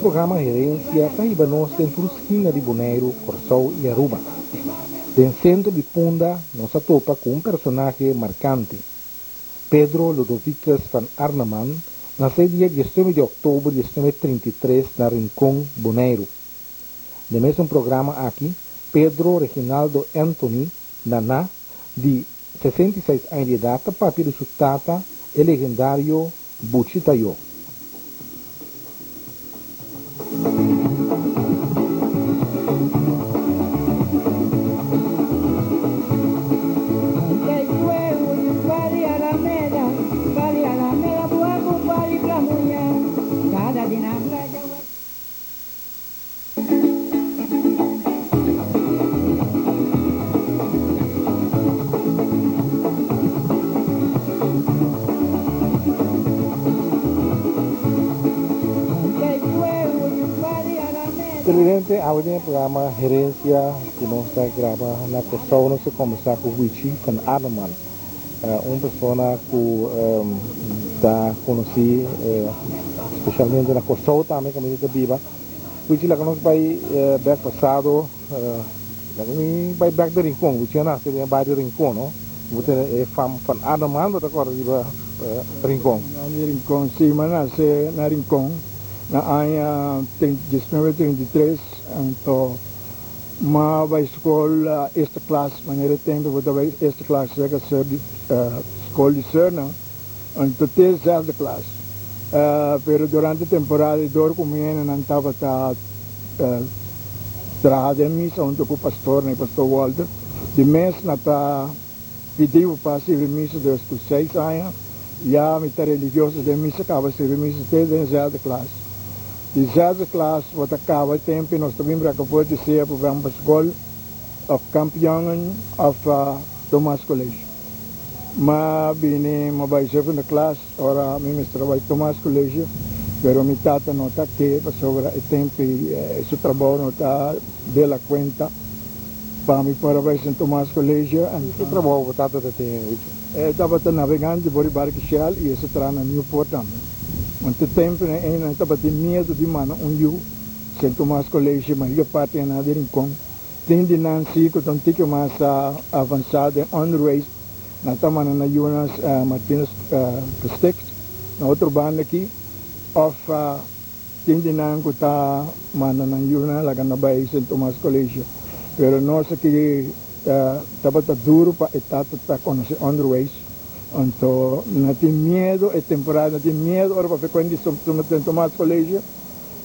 programa Herensia ta hiba nos den tur skina di Boneiru, Kòrsou i Aruba. Den sentro di Punda nos a topa ku un personahe markante, Pedro Ludovicus van Arneman nasé dia diesnuebe di òktober 1933 na Rincon, Boneiru. Den mesun programa aki, Pedro Reginaldo Anthony, Naná, di 66 aña di edat ta papia di su tata, e legendario Buchi Tayó. Televidente, awe den e programa Herencia cu nos ta graba na Curaçao nos ta combersa cu Wichi van Arneman, un persona cu ta conoci specialmente na Curaçao tambe caminda ta biba. Wichi laga nos bai bek pasado, laga mi bai bek den Rincon. Wichi a nace den e bario Rincon, no? Bo tene e fam van Arneman bo ta corda riba Rincon? Na di Rincon, si, mi a nace na Rincon na aña 1933, anto mi a bai scol eerste klas, manera e tempo bo ta bai eerste klas cerca ser di scol di sernan. Anto te zesde klas. Pero durante temporada di dor ku mi hendenan tabata traha den misa hunto ku pastornan i pastor Walter, di mes na ta pidi bo pa sirbi misa dus ku seis aña ya mi ta religioso den misa kaba sirbi misa te den zesde klas. Di zesde klas bo ta kaba e tempu i nos ta bin Brakkeput i sea pa ban pa skol òf Kamp Jongen òf Thomas College. M'a bini, m'a bai zevende klas, ora mi mester a bai Tomas Colegio, pero mi tata no ta ke pasobra e tempo ei su trabou no ta de la cuenta pa mi por a bai Sint Tomas Colegio. Ki trabou bo tata ta tin, Wichi? E tabata navegante por e barco Shell i e sa traha na Newport tambe. Want e tempo ei nan tabatin miedo di manda un yu Sint Tomas Colegio, mayoria parti nan di Rincon. Tin di nan si ku ta un tiki mas avansá den onderwijs, nan ta manda na Jonas Martinus Gesticht na otro banda aki, òf tin di nan ku ta manda nan yunan laga nan bai Sint Tomas Colegio. Pero nos aki tabata duru pa e tata ta konosé onderwijs, anto nan tin miedu e temporada, nan tin miedu ora papia kuenta di Sint Tomas Colegio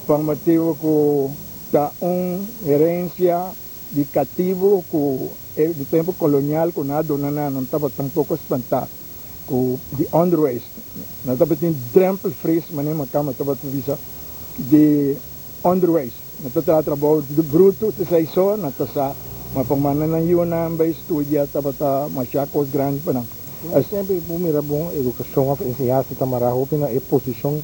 pa motibu ku. Ta un herencia di catibo cu e di tempo colonial cu nan a duna nan, nan tabata un poco spanta cu di onderwijs. Nan tabatin drempelvrees, manera Makamba tabata bisa, di onderwijs. Nan ta traha trabou di bruto, te esey so nan ta sa, ma pa manda nan yunan bay studia tabata masha cos grandi pa nan. Semper bo mira bon educacion of enseñansa ta mara hopi na e posicion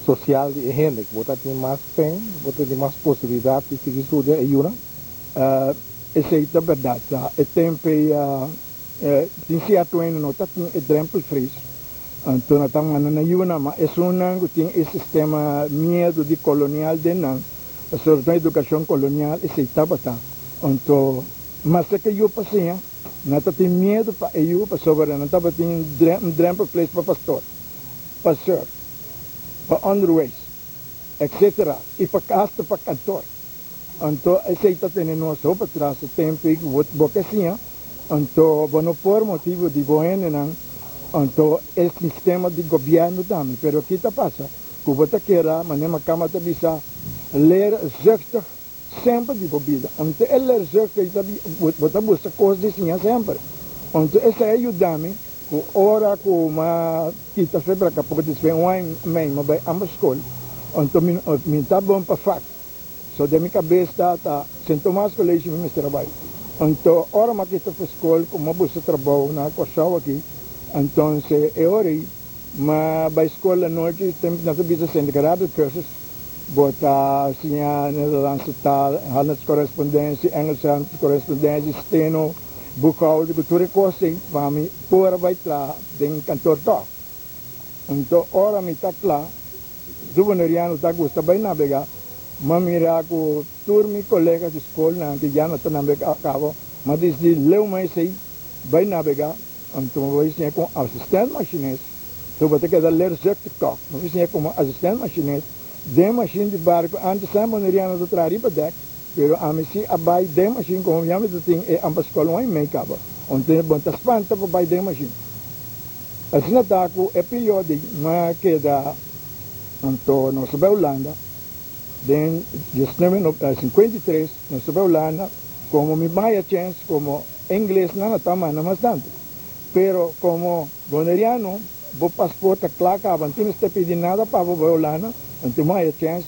social di e hende. Bo ta tin mas Pen, bo ta tin mas posibilidat di sigui studia e yunan? Esei ta bèrdat. E tempu ei tin sierto hende no ta tin e drempelvrees, anto nan ta manda nan yunan, ma esunnan ku tin e sistema miedu di kolonial den nan, pasobra ta un edukashon kolonial esei tabata. Anto maske ke yu pa siña, nan ta tin miedu pa e yu pasobra nan tabatin un drempelvrees pa pastor, pa sùr, pa onderwijs. Etc. I pa kasta pa kantor. Anto esei ta tene nos hopi atras e tempu ei ku bo ke siña, anto bo no por motibu di bo hendenan, anto e sistema di gobièrnu tambe. Pero ki ta pasa? Ku bo ta keda, manera Makamba ta bisa, leerzuchtig semper di bo bida. Anto e leerzuchtig ei ta bo ta buska kos di siña semper. Anto esei a yuda mi Ku ora ku m'a kita febra kapot despues un aña i mei m'a bai ambos skol, anto mi mi ta bon pa vak. So den mi kabes ta ta Sint Tomas College mi mester a bai. Anto ora m'a kita for skol ku m'a buska trabou na Kòrsou aki, entonces e ora ei m'a bai skol anochi tempu nan ta bisa Sint Gerardus cursus, bo ta siña Nederlandse taal, Hollandse correspondentie, Engelse correspondentie, steno. Boekhouder ku tur e kos ei pa mi por a bai traha den kantor tòg. Anto ora mi ta kla, su boneriano ta gusta bai nabegá. M'a mira ku tur mi kolega di skolnan ku ya no ta nabegá kaba, m'a disidí leu mai esei bai nabegá. Anto mi bai siña komo asistent machinist. So bo ta keda leer zoektocht. Mi bai siña komo asistent machinist den mashin di barku. Antes San Boneriano ta traha riba dek, pero ami si a bai den mashin komo ya mi ta tin e ambaskol un aña i mei kaba. Anto bo ta spanta pa bai den mashin. Asina ta ku e periodo ei mi a keda anto nos a bai Hulanda den 1953 nos a bai Hulanda komo mi bai a chèns komo Inglesnan a ta manda mas tantu. Pero komo Boneriano bo pasport ta kla kaba anto no ta pidi nada pa bo bai Hulanda anto mi haya chèns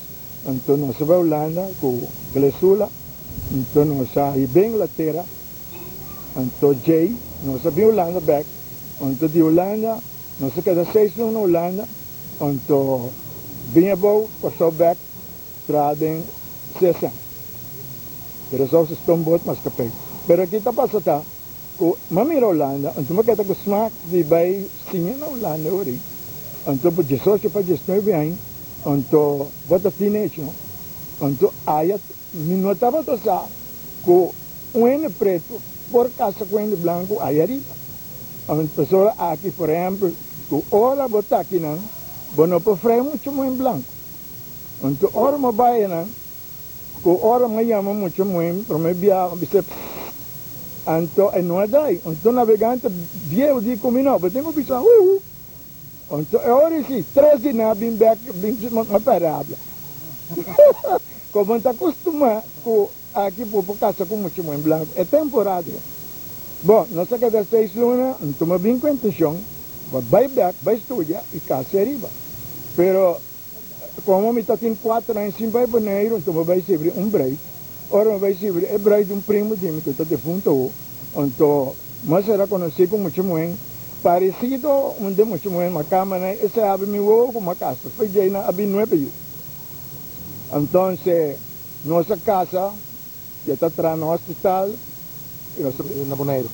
anto nos a bai Hulanda ku Glesula anto nos a hiba Inglatera anto djei nos a bin Hulanda bèk anto di Hulanda nos a keda seis luna na Hulanda anto bin abou Kòrsou bèk traha den CSM. Curaçaose Stoomboot Maatschappij. Pero ki ta pasa ta ku m'a mira Hulanda, anto m'a keda ku smak di bai siña na Hulanda ori. Anto pa diesocho pa diesnuebe aña, anto bo ta teenage no. Anto aya mi no tabata sa ku un hende pretu por kasa ku hende blanku aya riba. Anto pasobra aki por ehempel ku ora bo ta akinan bo no por frei muchu muhé blanku. Anto ora mi a bai einan, ku ora mi a yama mucha muhé promé biaha, mi bisa, Psst! Anto e no a dai. Anto nabegante bieu di ku mi, No, bo tin ku bisa, Huhu! Anto e ora si, tres di nan a bin bèk, bin mi a pèrdè habla. Komo mi ta kustumá ku aki bo por kasa ku mucha muhé blanku, e temporada. Bon, nos a keda seis luna, anto mi a bin ku intenshon pa bai bèk, bai studia i kasa ariba. Pero Komo mi ta tin kuater aña sin bai Boneiru, anto mi bai sibri un bruid. Ora mi bai sibri e bruid di un primo di mi ku ta defunto awo, anto mi a sera konosí ku mucha muhé paresido un den mucha muhé ma kama nan, esei a habri mi wowo ku mi a kasa. Despues djei nan a bin nuebe yu. Entonces nos a kasa, e ta traha na hospital i nos a. Na Boneiru?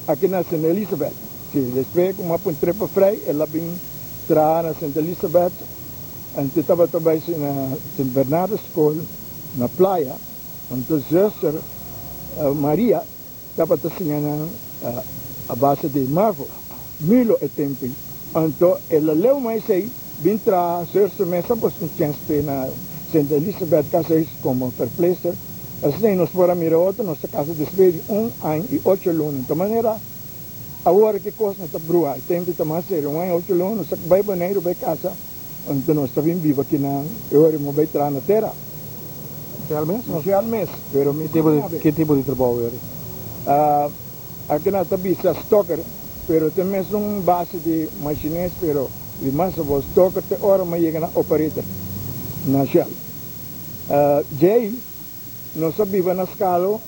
Aki na Sint Elisabeth. Si, despues ku mi a puntr'é pa frei, el a bin traha na Sint Elisabeth. Anto tabata bai na Sint Bernardus School na Playa. Anto zuster Maria tabata siña nan a base di mavo, Milo e tempu ei. Anto el a leu mas esei bin traha zuster mes a busca un chens p'e na Sint Elisabeth Kashuis komo verpleegster. Asina nos por a mira otro, nos ta kasa despues di un aña i ocho luna. Anto manera awor ki kos no ta bruha, e tempu ta mas serio. Un aña i ocho luna nos ta bai Boneiru bai kasa, anto nos ta bin biba kinan e ora mi bai traha na tera. Shell mes? Shell mes, pero mi Ki tipo di, ki tipo di trabou eri? Aki nan ta bisa stoker, pero ta mesun base di machinist, pero di mas abou stoker te ora mi a yega na operator na Shell. Djei nos a biba na Skalo,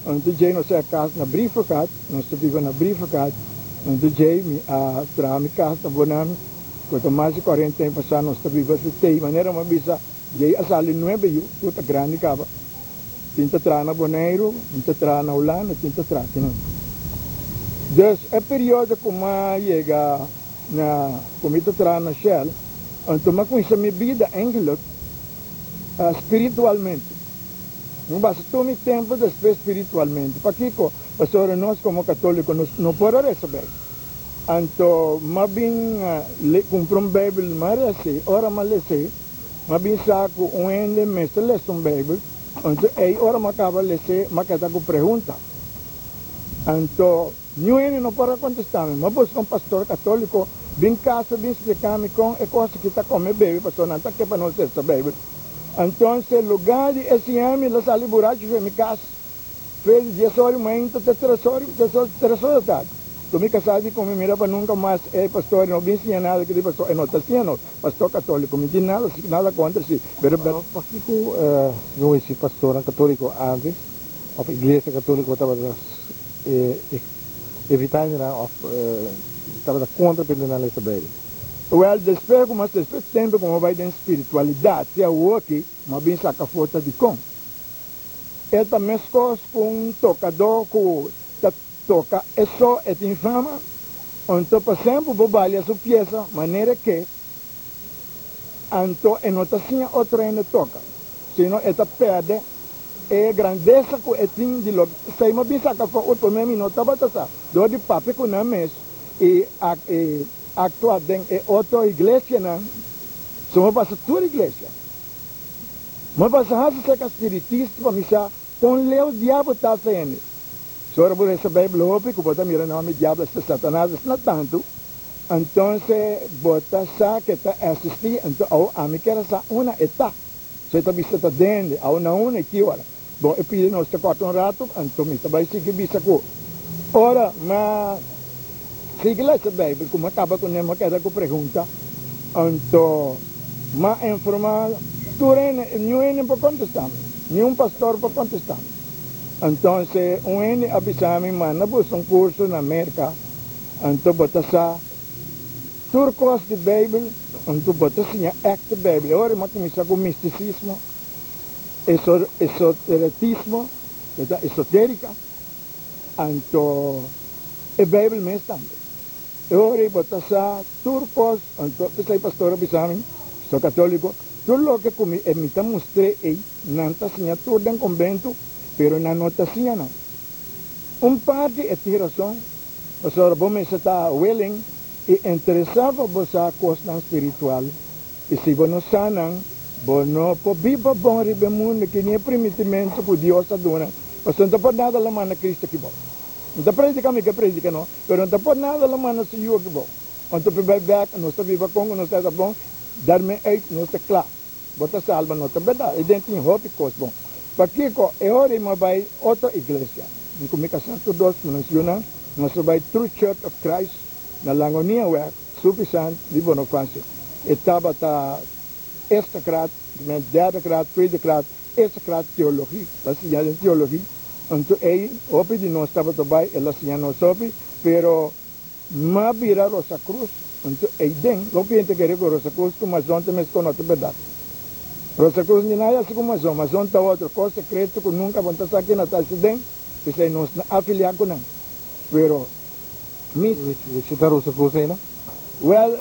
anto djei nos a kas na Brievengat, nos ta biba na Brievengat, anto djei mi a traha mi kas na Bonam, ku ta mas di kuarenta aña pasá nos ta biba si tei, manera mi a bisa djei a sali nuebe yu, tur ta grandi kaba, tin ta traha na Boneiru, tin ta traha na Hulanda, tin ta traha kinan. Dus e periodo ku mi a yega na ku mi ta traha na Shell, anto mi a kuminsá mi bida eigenlijk spiritualmente. Mi basa tur mi tempu despues spiritualmente. Pakiko? Pasobra nos komo katoliko nos no por a resa Beibel. Anto m'a bin kumpra un Beibel, m'a res'é. Ora m'a les'é, m'a bin sa ku un hende mester lesa un Beibel. Anto ei ora m'a kaba les'é, m'a keda ku pregunta. Anto Niun hende no por a kontestá mi. Mi a buska un pastor katóliko bin kasa bin spliká mi kon e kos aki ta kome bebe pasobra nan ta ke pa nos lesa Beibel. Entonces lugá di e siña mi lo sali burachi for mi kas fe di dies ora di mainta te tres ora tres ora di tardi. Ku mi kasá di ku mi mira pa nunka mas e pastor no bin siña nada kidi pasobra e no ta siña nos pastor katóliko. Mi tin nada nada kontra si pero Pakiko no esi pastornan katóliko antes of iglesia katóliko tabata evitá hendenan òf tabata kontra pa hendenan lesa Beibel? Wèl, despues ku mas despues tempu ku mi a bai den spiritualidat, te awoki mi a bin saka foto dikon. E ta meskos ku un tokadó ku ta toka e so, e tin fama, anto pa semper bo balia su piesa manera ke, anto e no ta siña otro hende toka. sino e ta pèrdè e grandesa ku e tin di loke esei mi a bin saka for ot promé mi no tabata sa dor di papia ku nan mes i aktua den e otro iglesianan so mi a pasa tur iglesia mi a pasa hasi seka spiritista pa mi sa kon leu diabel ta hasta hende so ora bo lesa beibel hopi ku bo ta mira nòmber diabel hasta satanas asina tantu entonces bo ta sa ke ta existi enton awo ami kier a sa una e ta. So e ta bisa ta dende, awo na una i ki ora? Bon, e pidi nos ta kòrta un ratu, anto mi ta bai sigui bisa ku ora m'a sigui lesa Beibel, ku m'a kaba kuné m'a keda ku pregunta, anto m'a informá tur hende, niun hende por kontestá mi, niun pastor por kontestá mi. Entonces un hende a bisa mi, manda buska un kurso na Merka, anto bo ta sa. Tur kos di Beibel, anto bo ta siña èkte Beibel. E ora mi a kuminsá ku mistisismo, esoteretismo, ku ta esotérika, anto e Beibel mes tambe. E ora ei bo ta sa tur kos, anto p'esei pastor a bisa mi, pastor katóliko, tur loke ku mi e mi ta mustr'é ei, nan ta siña tur den kombentu, pero nan no ta siña nan. Un parti e tin rason, Pasobra bo mester ta willing i interesá pa bo sa kosnan spiritual, i si bo no sa nan, bo no por biba bon riba e mundu aki ni e primitimentu ku Dios a duna, pasobra no ta por nada lo manda Cristo aki bo. No ta prediká mi ke prediká no, pero no ta por nada lo manda su Yu aki bo. Anto pa bai bèk, nos ta biba kon ku nos ta bon, daarmee uit nos ta kla. Bo ta salba no ta berdad. E den tin hopi kos bon. Pakiko e ora i mi a bai otro iglesia. Mi ku mi kasá tur dos ku nos yunan, nos a bai True Church of Christ na Langoniaweg, Suffisant di Bonofacio. E tabata eerste graad, derde graad, tweede graad, eerste graad teologie. Ta siña den teologie. Anto ei hopi di nos tabata bai, el a siña nos hopi, pero M'a bira Rosa Cruz, anto eiden lo piensa kere ku Rosa Cruz ku Mazon ta mes kono ta berdad. Rosa Cruz ni nada hasi ku Mazon, Mazon ta otro kos sekreto ku nunka bo no ta sa kina ta hasi den, p'esei nos no afilia ku nan. Pero mi. Wichi ta Rosa Cruz ei no? Wel,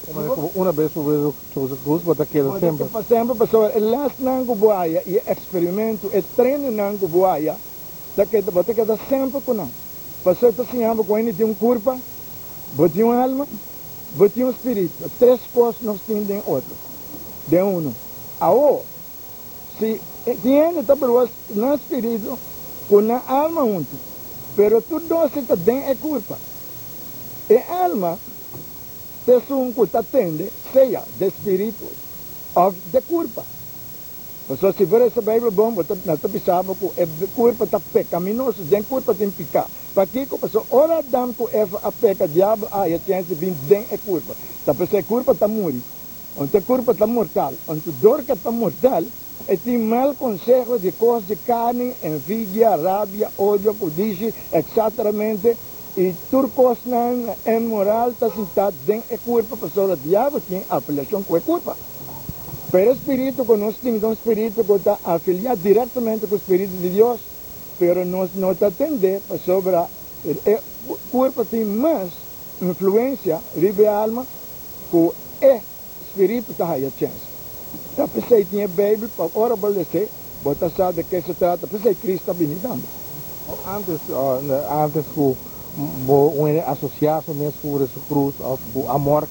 Como una bes bo bira Rosa Cruz bo ta keda semper. Bo ta keda pa semper pasobra e lesnan ku bo haya i e eksperimento, e trenennan ku bo haya ta keda, bo ta keda semper ku nan. Pasobra ta siña bo ku hende tin un kurpa, bo tin un alma, bo tin un spiritu. Tres kos nos tin den otro, den unu. Awor, si tin hende ta brua nan spiritu ku nan alma huntu, pero tur dos si ta den e kurpa. E alma ta esun ku ta tende, sea den spiritu òf den kurpa. Pasobra si bo resa Bijbel bon, bo ta na ta bisa bo ku e kurpa ta pekaminoso, den kurpa tin piká. Pakiko? Pasobra ora Adam ku Eva a peka, diabel a haya chèns di bin den e kurpa. Ta p'esei e kurpa ta muri. Anto e kurpa ta mortal. Anto dor ku e ta mortal, e tin mal konseho di kos di karni, envidia, rabia, odio, kudishi, eksateramente, i tur kosnan inmoral ta sintá den e kurpa, pasobra diabel tin afiliashon ku e kurpa. Pero e spiritu ku nos tin ta un spiritu ku ta afiliá direktamente ku spiritu di Dios, pero nos no ta tendé pasobra e kurpa tin mas influensia riba e alma ku e spiritu ta haya chèns. Ta p'esei tin e Beibel pa ora bo les'é, bo ta sa de ke se trata. P'esei Cristo a bini tambe. Antes, antes ku bo un hende asosiá su mes ku Hesus òf ku Amork,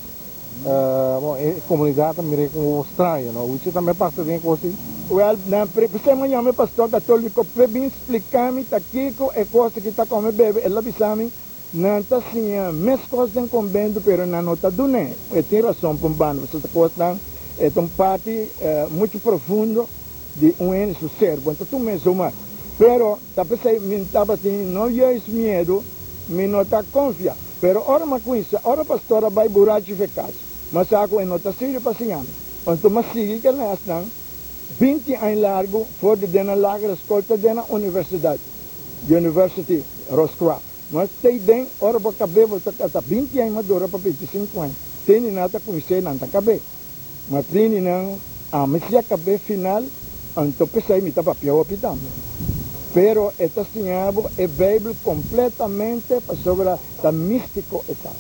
Bon, e comunidad ta mira como straño, no? Wichi tambe pasa den e cos ei? Wel, nan p'esei mi a yama e pastor catolico p'e bin splica mi ta kico e cos aki ta come bebe. El a bisa mi, Nan ta siña mes cos den conbento, pero nan no ta dun'e. E tin rason pa un banda, pasobra ta cosnan, e ta un parti mucho profundo di un hende su ser. Bo no ta tuma e zomaar. Pero ta p'esei mi tabatin no juist miedu, mi no ta confia. Pero ora m'a cuinsa, ora pastor a bay burachi fe cas, m'a sa cu e no ta sirbi pa siña mi. Anto m'a sigui ke lesnan 20 aña largu for di den nan lagere scol te den nan universidad, University, Roscroix. M'a stay den, ora bo cabe bo ta ta 20 aña m'a dura pa 25 aña. Teni nan ta cuins'e nan ta cabe. M'a teni nan ami si a cabe final, anto p'esey mi ta papia hopi tambe. Pero e ta siña bo e Bijbel completamente pasobra Ta místiko e ta.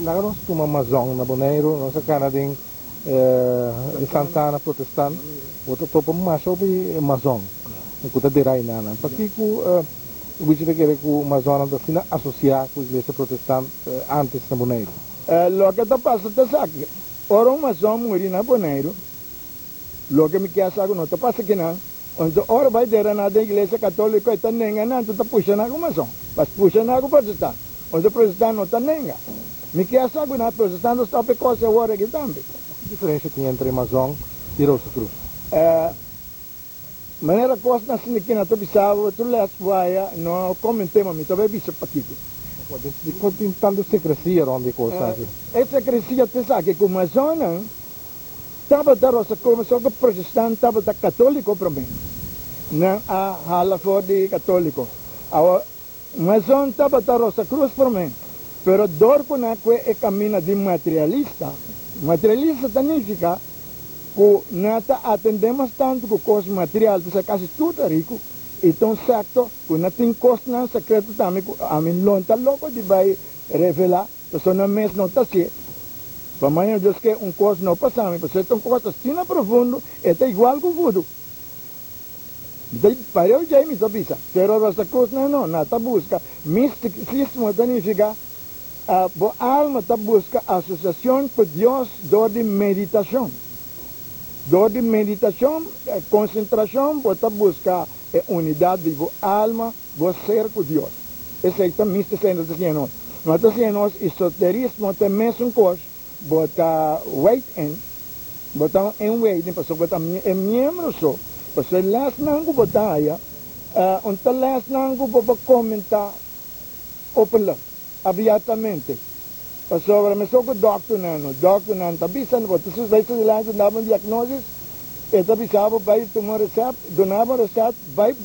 Laga nos tuma Mazon na Boneiru, nos a kana den Di Santana protestant, bo ta topa masha hopi mazon ku ta dera enanan. Pakiko Wichi ta kere ku mazonnan ta asina asosiá ku iglesia protestant ántes na Boneiru? Loke ta pasa ta esaki, ora un mazon muri na Boneiru, loke mi kier sa ku no ta pasa kinan, anto ora bai dera nan den iglesia katóliko e ta nenga nan, anto ta pusha nan ku mazon, pas pusha nan ku protestant, anto protestant no ta nenga. Mi kier sa ku nan protestant ta stop e kos awor aki tambe. Ki diferensha tin entre mazon i Rosacruz? Manera kos na sinikin a ta bisa bo tur les waya no komente ma mi ta bai bisa pakiko. Dikon tin tantu sekresia rond di e kos aki? E sekresia ta esaki ku mazonnan tabata Rosacruz so ku protestant tabata katoliko prome nan a hala for di katoliko awor Mazon tabata Rosacruz prome, pero dor cu nan cue e camina di materialista, materialista ta nifica cu nan ta atende mas tanto cu cos material, p'esei casi tur ta ricu y ta un secto cu nan tin cosnan secreto tambe cu ami lo ta loco di bay revela, pasobra nan mes no ta hacié. Pa maña Dios ke un cos no pasa mi, pasobra e ta un cos asina profundo, e ta igual cu voodoo. Mi ta pareu djei mi ta bisa, pero Rosacruznan no, nan ta buska misticismo ta nifica bo alma ta buska asociacion cu Dios door di meditacion. Door di meditacion, concentracion bo ta buska e unidad di bo alma, bo ser cu Dios. Esey ta misticismo ta siña nos. No ta siña nos esoterismo ta e mesun cos. Bo ta wait en, bo ta un waiting pasobra bo ta e miembro so, pasobra e lesnan ku bo ta haya un ta lesnan ku bo por komenta openlijk, abièrtamente, pasobra mesor ku dòkternan no, dòkternan ta bisa bo ta bai su dilanti duna bo un diagnosis, e ta bisa bo bai tuma un resèpt, duna bo un resèpt, bai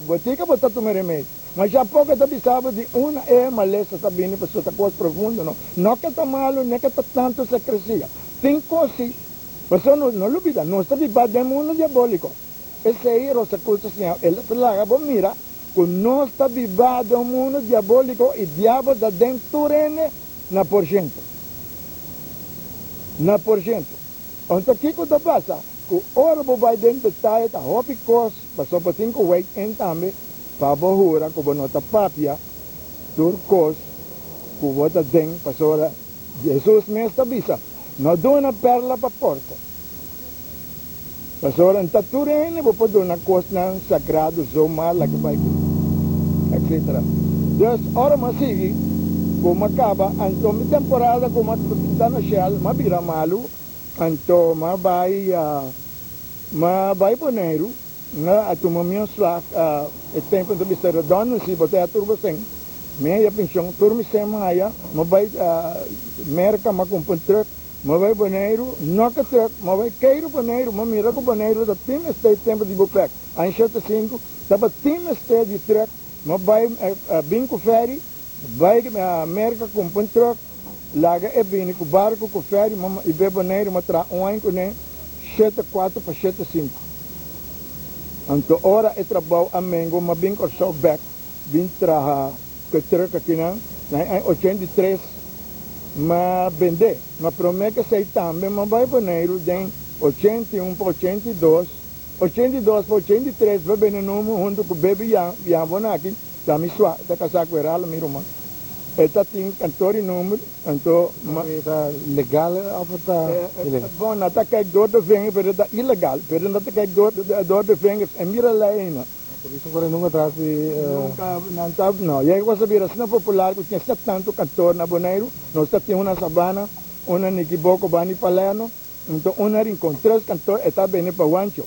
botika bo ta tuma e remedi. Masha poko ta bisa bo di una e malesa ta bini pasobra ta kos profundo no. No ke ta malu ne ke ta tantu sekresia. Tin kos si. Pasobra no no lubida nos ta biba den mundu diaboliko. Esei Rosacruz ta siña el ta laga bo mira ku nos ta biba den un mundu diaboliko i diabel ta den tur hende na por shento. Na por shento. Anto kiko ta pasa? Ku ora bo bai den detaye ta hopi kos pasobra bo tin ku wait in tambe. Pa bo hura ku bo no ta papia tur kos ku bo ta den, pasobra Jesus mes ta bisa, No duna perla pa porko, pasobra n'ta tur hende bo por duna kosnan sagrado zomaar laki bai ku, etcetera. Dus, ora m'a sigui ku m'a kaba, anto mi temporada ku m'a ta na Shell m'a bira malu, anto m'a bai m'a bai Boneiru. Nga a tuma mi un slag e tempo ta bisa redundancy bo ta ya tur bo sen mi a ya pension tur mi sen maya mi bai Merca mi a cumpra un truck mi bai Boneiru no ke truck mi bai keiro Boneiru mi mira cu Boneiru ta tin mester tempo di Bopec aña 75 tabatin mester di truck mi bai bin cu ferry bai Merca cumpra un truck laga e bini cu barco cu ferry mi bai Boneiru mi traha un aña cune 74 pa 75. Anto ora e trabou a mengo m'a bin Kòrsou bèk bin traha ku e trùk akinan na e aña 83 m'a bendé. Ma promé ku esei tambe m'a bai Boneiru den 81 pa 82, 82 pa 83 bai bende nomo huntu ku Bebi Jan, Jan Bonaki, ta mi sua, e ta kasá ku Heraldo mi ruman. E ta tin kantor di number, anto ma. E ta legal of e ta ilegal? Bon, nan ta kijk door de vinger, pero e ta ilegal. Pero nan ta kijk door, door de vingers en mira lei einan. Polis no kore nunka tras di. Nunka, nan ta, no. Yei ku a bira asina popular ku tin asina tantu kantor na Boneiru. Nos ta tin un na Sabana, un na Nikiboko banda di Palermo, anto un na Rincon. Tres kantor e ta bini pa Wancho.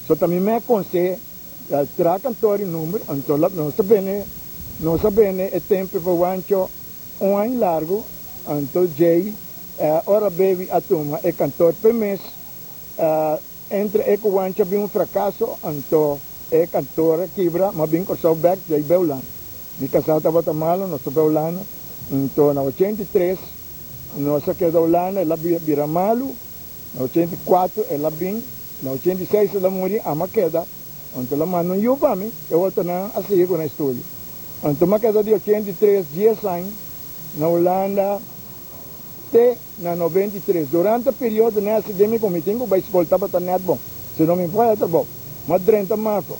So ta mi me akonsehe. Tra kantor di number, anto nos ta bende, nos a bende e tempe pa Wancho un aña largu, anto djei ora Baby a tuma e kantor p'e mes, entre e ku Wancho a bin un frakaso, anto e kantor a kibra, m'a bin Kòrsou bèk djei Beulana. Mi kasá tabata malu, nos ta Beulana, anto na 83 nos a keda Hulanda, el a bira malu, na 84 el a bin. Na 86 el a muri, ami a keda, anto el a manda un yu pa mi, e otronan a sigui ku nan estudio. Anto mi a keda di 83 dies aña na Hulanda. te na 93. Durante periodo nessa de mi ku mi tin ku bai skol tabata net bon. Si no mi por haya trabou. M'a drenta mavo.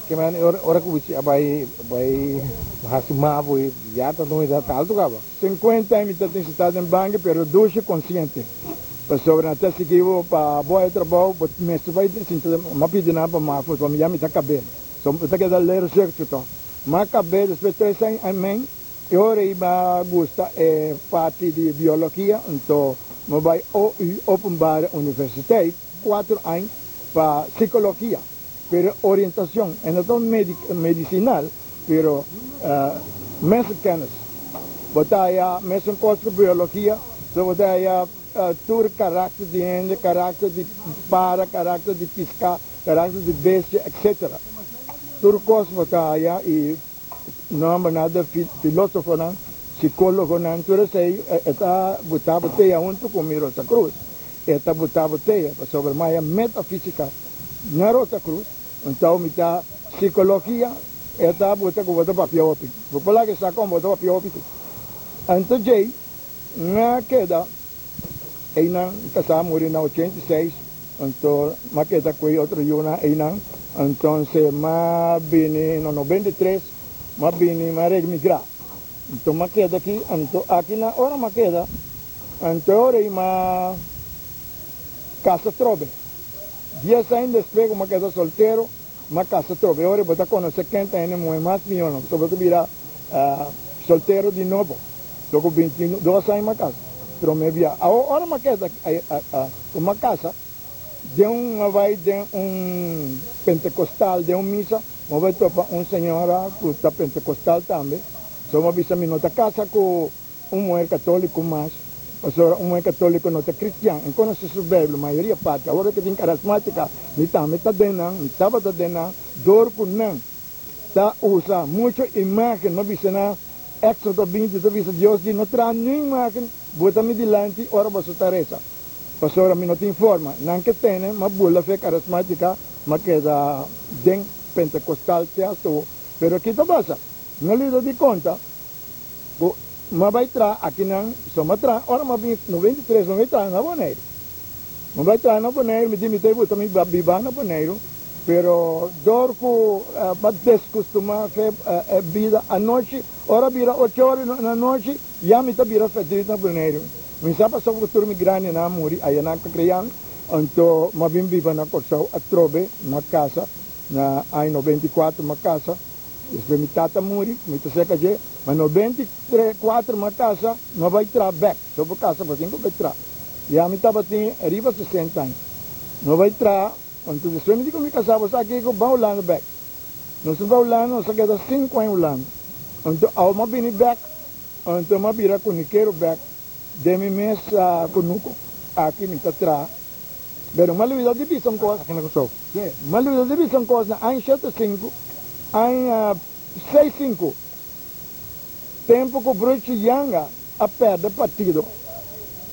Ke men ora ku bichi a bai hasi mavo i ya ta un edat altu kaba? 50 aña mi ta tin sintá den banki pero dushi konsiente. Pasobra na ta sigui bo pa bo haya trabou bo mester bai sinta m'a pidi nan pa mavo pasobra ya mi ta kab'é. So mi ta keda lera sierto to. M'a kab'é despues tres aña i mei. E ora ei m'a gusta e parti di biologia, anto m'a bai OU, Openbare Universiteit, cuatro aña pa psicologia, pero orientacion, e no ta medicinal, pero mensenkennis. Bo ta haya mesun cos cu biologia, so bo ta haya tur karakter di hende, karakter di para, karakter di pisca, karakter di bestia, etc. Tur cos bo ta haya y Nomber nan de filosofonan, psicologonan, tur esey e ta buta boteya hunto cu mi Rosa Cruz. E ta buta boteya pasobra maya metafisica na Rosa Cruz, enton mi ta psicologia e ta buta cu bo ta papia hopi. Bo por laga e sa con bo ta papia hopi si. Anto djey mi a keda eynan, mi casa a muri na 86, anto mi a keda cu e otro yunan eynan. Entonces m'a bini na 93, m'a bini m'a remigra. Anto m'a keda aki, anto aki na ora m'a keda, anto e ora ei m'a casa trobe. 10 aña despues cu m'a keda soltero, m'a casa trobe. E ora ei bo ta conoce ken ta hende muhe mas miho no, pasobra bo ta bira soltero di nobo. So cu 22 aña m'a casa prome bia. Awor ora m'a keda cu m'a casa. Den un a bai den un pentecostal den un misa, mi bai topa un señora cu ta pentecostal tambe. So mi a bisa mi no ta casa cu un muher catolico mas, pasobra un muher catolico no ta cristian. E conoce su Bijbel mayoria parti. Awor cu tin carismatica mi tambe ta den nan, mi tabata den nan door cu nan ta usa mucho imagen. Mi a bisa nan Exodo 20 ta bisa Dios di no traha niun imagen bota mi dilanti ora boso ta reza. Pasobra mi no tin forma. Nan ke tene m'a bula fe karismátika, m'a keda den pentekostal te hasta awo. Pero ki ta pasa? No lido di konta ku m'a bai traha akinan, so m'a traha ora m'a bin 93 m'a bai traha na Boneiru. M'a bai traha na Boneiru, mi di mi ta buta mi biba na Boneiru, pero dor ku m'a deskustumá fe e bida anochi, ora bira ocho ora na nochi, Ya mi ta bira fedrit na Boneiru. Mi sa pasobra ku tur mi grandinan a muri aya nan ka kria mi. Anto mi a bin biba na Kòrsou atrobe, mi a kasa na aña 94 mi a kasa. Despues mi tata muri, mi ta seka dje. Ma 94 mi a kasa, mi a bai traha bèk. So bo kasa bo tin ku bai traha. Ya mi tabatin riba 60 aña. Mi a bai traha, anto despues mi di ku mi kasa, bo sa kiko, ban Hulanda bèk. Nos a bai Hulanda, nos a keda sinku aña Hulanda. Anto awo mi a bini bèk. Anto m'a bira kunikero bek den mi mes kunuku. Aki mi ta traha. Pero m'a luida di bisa un kos. Aki na Kòrsou. Sí. M'a luida di bisa un kos na aña shete sinku, aña seis sinku, tempu ku Bruchi Yanga a pèrdè partido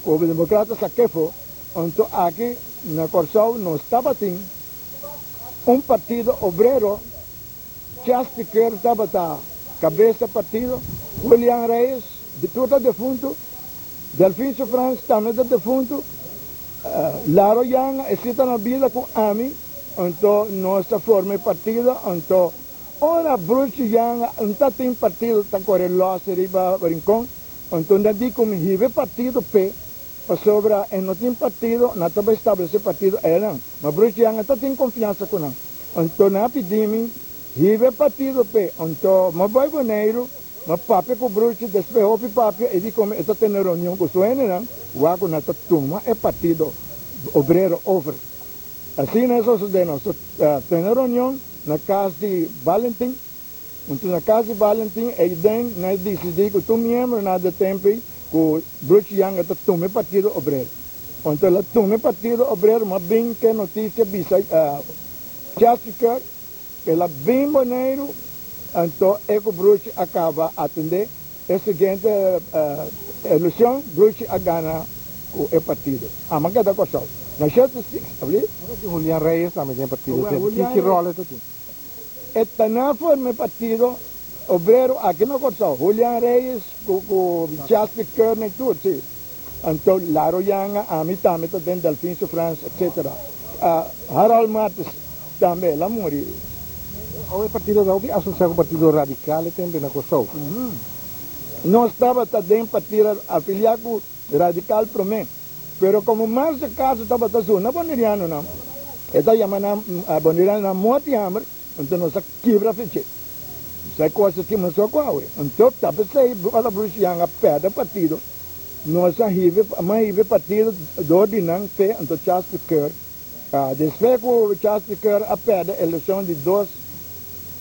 ku Demokrata Sakefo, anto aki na Kòrsou nos tabatin un partido obrero. Chas Piquer tabata cabeza partido, Julian Reyes, di tur ta defunto, Delfincio Frans tambe ta defunto, Laro Janga e si ta na bida cu ami, anto nos ta forma e partido, anto ora Bruce Janga n ta tin partido ta core los riba Rincon, anto nan di cu mi hiba e partido p'e, pasobra e no tin partido, nan ta bay establece partido enan, ma Bruce Janga ta tin confiansa cu nan. Anto nan a pidi mi hiba e partido p'e. Anto mi a bai Boneiru, mi a papia ku Bruchi, despues hopi papia e di ku mi e ta tene reunion ku su hendenan, wak ku nan ta tuma e Partido Obrero over. Asina e sosodé, nos a tene reunion na kas di Valentin. Anto na kas di Valentin eiden nan a disidí ku tur miembronan di tempu ei ku Bruchi Janga ta tuma e Partido Obrero. Anto el a tuma e Partido Obrero, ma bin ke notisia bisa Chelsea Kirk, el a bin Boneiru, anto e ku Bruchi a kaba atendé e siguiente eleccion, Bruchi a gana ku e partido. Ama keda Kòrsou. Na shete six, abli? Ora tin Julian Reyes tambe den e partido, ki ròl e ta tin? E ta na forma e Partido Obrero aki na Kòrsou. Julian Reyes ku Jasper Kearney tur, si. Anto Laro Yanga, ami tambe ta den Delfin Sufrans, etc. Harold Martis tambe, el a muri. Awe e partido ta hopi asosia ku Partido Radikal e tempu na Kòrsou. Nos tabata den partido afiliá ku Radikal promé, pero komo mas de kaso tabata zona bonerianonan, e ta yama nan bonerianonan mòrt i hamber, anto nos a kibra feché. Sa e kos aki mas ku awe. Anto ta p'esei ora Bruce Young a pèrdè partido, nos a hiba a hiba e partido dor di nan fe, anto Charles Piqueur, despues ku Charles Piqueur a pèrdè elekshon di dos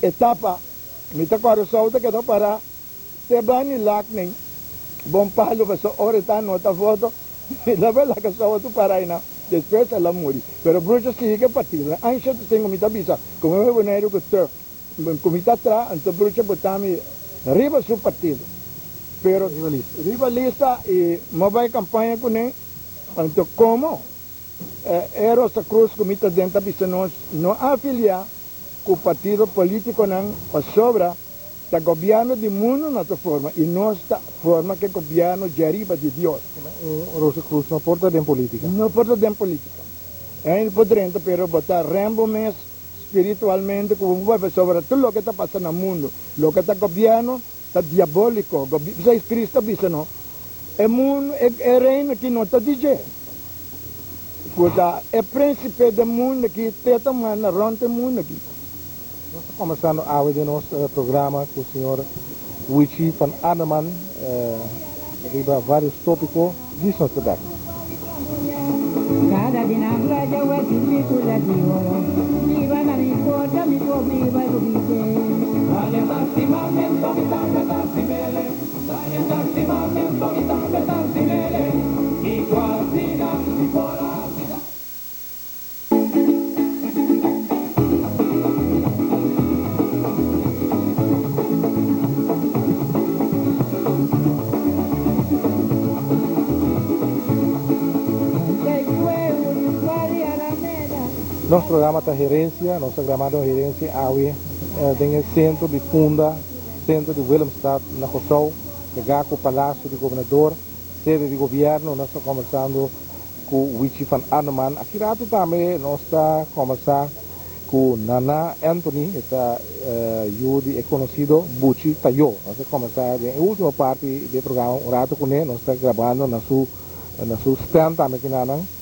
etapa, mi ta kòrda sou ta keda pará te bani lak nen bon palu pasobra ora e ta anota foto mi ta bai laga sou tu pará einan. Despues el a muri. Pero Bruce a sigui ku e partido. Aña 75 mi ta bisa ku mi bai Boneiru ku Turk. Ku mi ta tra, anto Bruce a bota mi riba su partido. Pero riba lista y mo bai campaña cune, anto como e Rosa Cruz cu mi ta den ta bisa nos no afilia cu partido politiconan pasobra ta gobierno di mundo no ta forma y nos ta forma cu e gobierno djariba di Dios. Un Rosa Cruz no por ta den politica. No por ta den politica. Hende por drenta pero bo ta rembo mes. Spiritualmente ku bo por papia sobra tur loke ta pasa na mundu. Loke ta gobièrnu ta diabóliko. P'esei Kristu a bisa no, E mundu, e reino aki no ta di dje. Ku ta e prínsipe den mundu aki te ta manda rònt e mundu aki. Nos ta kombersando awe den nos programa ku señor Wichi van Arneman riba varios tópiko. Djis nos ta bek. Nos programa ta Herencia, nos ta grabando Herencia awe den e centro di Punda, centro di Willemstad na Kòrsou, pegá ku Palacio di Gobernador, sede di gobierno. Nos ta kombersando Ku Wichi van Arneman. Aki ratu tambe nos ta kombersá ku Nana Anthony, e ta yu di e konosido Buchi Tayó. Nos ta kombersá den e último parti di e programa un ratu kuné. Nos ta grabando na su na su stand tambe kinanan.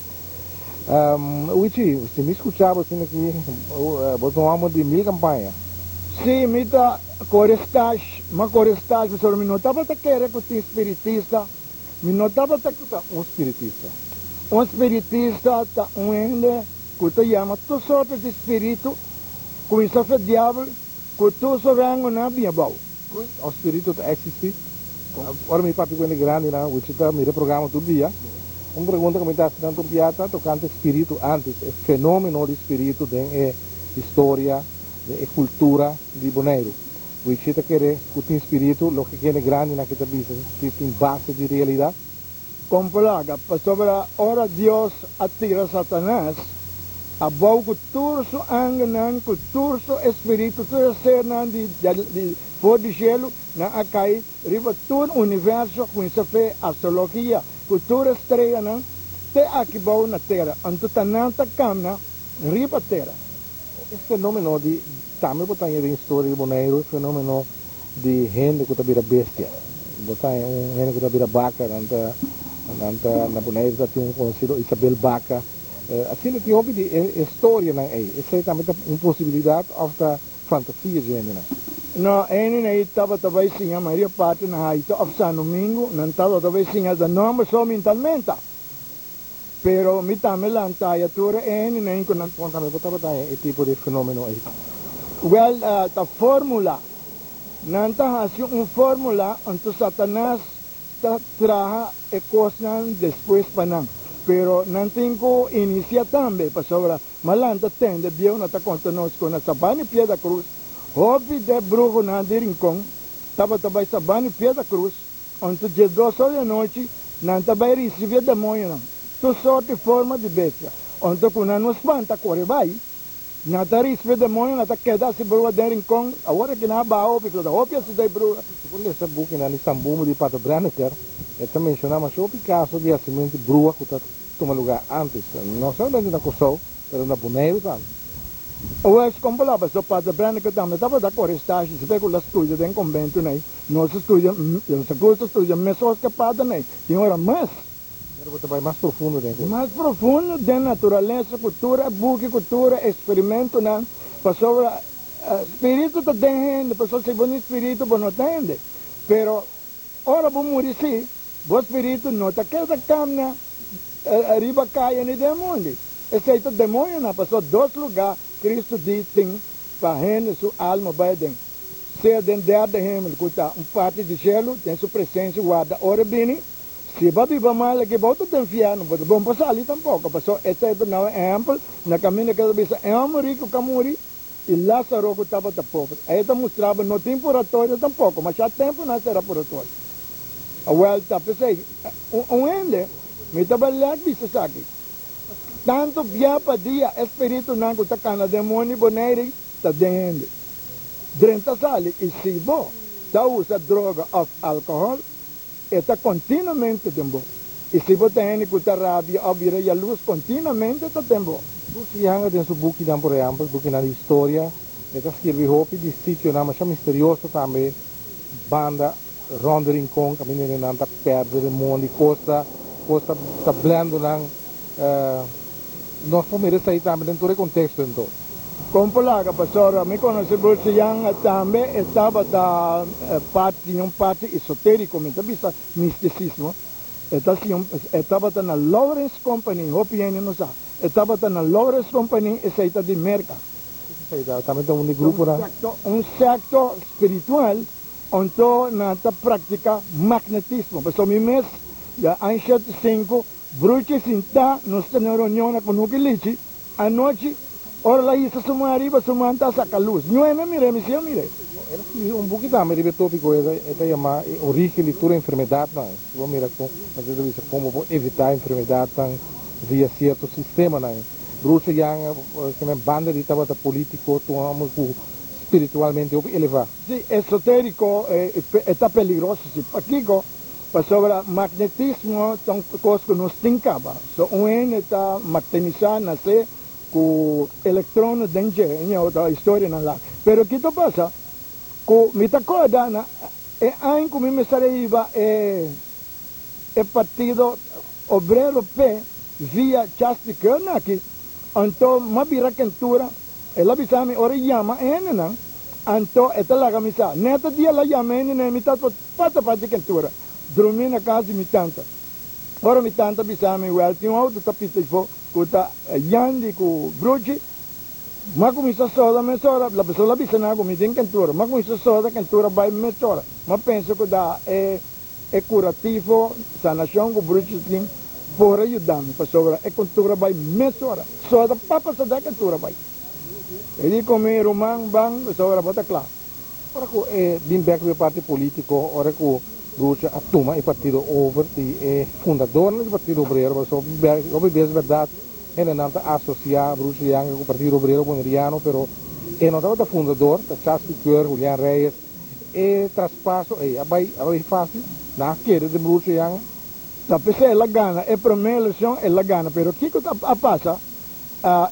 Wichi, si mi skuchá bo asina aki, bo ta un hòmber di mil kampaña. Sí, mi ta kore stash, m'a kore stash pasobra mi no tabata kere ku tin spiritista. Mi no tabata ku ta un spiritista. Un spiritista ta un hende ku ta yama tur sorto di spiritu, kuminsá fe diabel ku tur su rangonan bin abou. Un spiritu ta eksistí? Ora mi papia ku hende grandinan, wichi ta mira programa tur dia, un pregunta ku mi ta hasi nan tur bia ta tokante spiritu antes, e fenómeno di spiritu den e historia, den e kultura di Boneiru. Wichi ta kere ku tin spiritu, loke kende grandinan ke ta bisa si tin base di realidat? Kon plaga, pasobra ora Dios a tira Satanas abou ku tur su angelnan, ku tur su espiritu, tur e sernan di for di shelu, nan a kai riba tur universo, kuminsa fe astrologia, ku tur e streanan te aki bou na tera, anto ta nan ta kamna riba tera. E fenomeno di Tambe bo ta haña den historia di Boneiru e fenomeno di hende ku ta bira bestia. Bo ta haña un hende ku ta bira baka, nan ta nan ta na Boneiru ta tin un konosido Isabel Baka. Asina tin hopi di e historianan ei. Esei tambe ta un posibilidat òf ta fantasia dje hendenan? No, hendenan ei tabata bai siña mayoria parti na Haiti òf San Domingo, nan tabata bai siña da nòmber so mentalmenta. Pero mi tambe lanta ya tur e hendenan ku nan. Kon tambe bo tabata haña e tipo di fenomeno ei? Wèl, ta fórmula. Nan ta hasi un fórmula, anto Satanas ta traha e kosnan despues pa nan. Pero nan tin ku inisiá tambe, pasobra m'a lanta tende bieu nan ta konta nos ku na Sabana Piedra Cruz hopi de bruhonan di Rincon tabata bai Sabana Piedra Cruz. Anto 12 or di anochi nan ta bai ricibi e demonionan, tur sort di forma di bestia. Anto cu nan no spanta core bai, nan ta ricibi e demonio, nan ta keda haci bruha den rincon. Awor aki nan a baha hopi, pero ta hopi haci dai bruha. Si bo lesa bukinan di Sambumbo di Pater Brenneker, E ta menshoná masha hopi kaso di hasimentu di brua ku ta tuma lugá ántes, no solamente na Kòrsou, pero na Boneiru tambe. Owes kon bo laba so Pater Brenneke tambe tabata kore stashi si ku la studia den konbentu nei. Nos a studia, nos a gusta studia mesos ke pater nei, tin ora mas. Pero bo ta bai mas profundo den kos. Mas profundo den naturalesa ku tur e buki ku tur e eksperimentonan, pasobra spiritu ta den hende, pasobra si bo ni spiritu bo no ta hende. Pero Ora bo muri sí, bo spiritu no ta keda kamna riba kaya ni den mundi. Esei ta demoñonan, pasobra dos lugá Cristo di tin pa hende su alma bai aden, sea den derde hemel, ku ta un parti di shelu, den su presensia warda ora e bini. Si bo a biba mal aki, bo ta den fièrnu, bo ta bon pa sali tampoko, pasobra esei ta na un ehèmpel na kaminda ku e ta bisa, E hòmber riku ka muri, I Lázaro ku tabata pober. E ta mustraba no tin puratorio tampoko, masha tempu nan sera puratorio. Awèl ta p'esei, un hende, mi ta bai lèk bisa esaki, tantu bia pa dia e spiritunan ku ta kana den mondi Bonaire ta den hende. Drenta sali i si bo ta usa droga òf alkohòl, e ta kontinuamente den bo. I si bo ta hende ku ta rabia òf bira yalus, kontinuamente ta den bo. Bruce Younger den su bukinan, por ehèmpel, bukinan di historia, e ta skirbi hopi di sitionan masha misterioso tambe, banda rònt di Rincon, kaminda hendenan ta pèrdè den mondi, kos ta kos ta ta blèndu nan. Nos por mira esei tambe den tur e konteksto anto. Kon por laga pasobra mi konosé Bruce Young tambe e tabata parti di un parti esoteriko, mi ta bisa mistisismo, e ta si un e tabata na Lawrence Company, hopi hende no sa, e tabata na Lawrence Company, esei ta di Merka. Esei ta tambe ta un di gruponan. Un sekto spiritual anto nan ta praktika magnetismo, pasobra mi mes ya aña 75 Bruchi sintá, nos ta na reunion na Kunuki Lichi, anochi, ora el a hisa su man ariba, su man ta saka lus. Ñué mi a mir'é, mi sí a mir'é. El a skirbi un buki tambe riba e tópiko, e ta yamá E origen di tur enfermedatnan. Si bo mira kon, nan ta bisa kon bo por evitá enfermedatnan via sierto sistemanan. Bruce Young, kimen banda di tabata polítiko, ta un hòmber ku spiritualmente hopi elevá. Sí, esotériko, e ta peligroso, sí. Pakiko? Pasobra magnetismo ta un kos ku nos tin kaba. So un hende ta magnetisá nasé ku elektrono den dje, e otro historianan la. Pero ki ta pasa? Ku mi ta kòrda na e aña ku mi mester a hiba e e Partido Obrero P via Chasti Kearney aki, anto m'a bira kentura, el a bisa mi ora yama e hendenan, anto e ta laga mi sa. Nèt e dia el a yama e hendenan mi ta Pata pa di kentura, drumi na kas di mi tanta. Ora mi tanta bisa mi, Wèl, tin un outo ta pita ifo ku ta Yandi ku Bruchi. M'a kuminsá soda mesora. La persona a bisa nan ku mi den kentura. M'a kuminsá soda kentura bai mesora. M'a pensa ku ta e e kurativo, sanashon ku Bruchi tin por a yuda mi, pasobra e kentura bai mesora. Soda papa soda e kentura bai. E di ku mi, Ruman, ban, pasobra bo ta kla. Ora ku e bin bek riba e parti polítiko, ora ku Lucha a tuma e partido over di e fundadornan di Partido Obrero, pasobra hopi bes bèrdat hendenan ta asosiá Bruce Janga ku Partido Obrero Boneriano, pero e no tabata fundador, ta Chas Piqueur, Julian Reyes. E traspaso ei a bai a bai fásil? Nan a kere den Bruce Janga? Ta p'esei el a gana e promé elekshon, el a gana, pero kiko ta a pasa?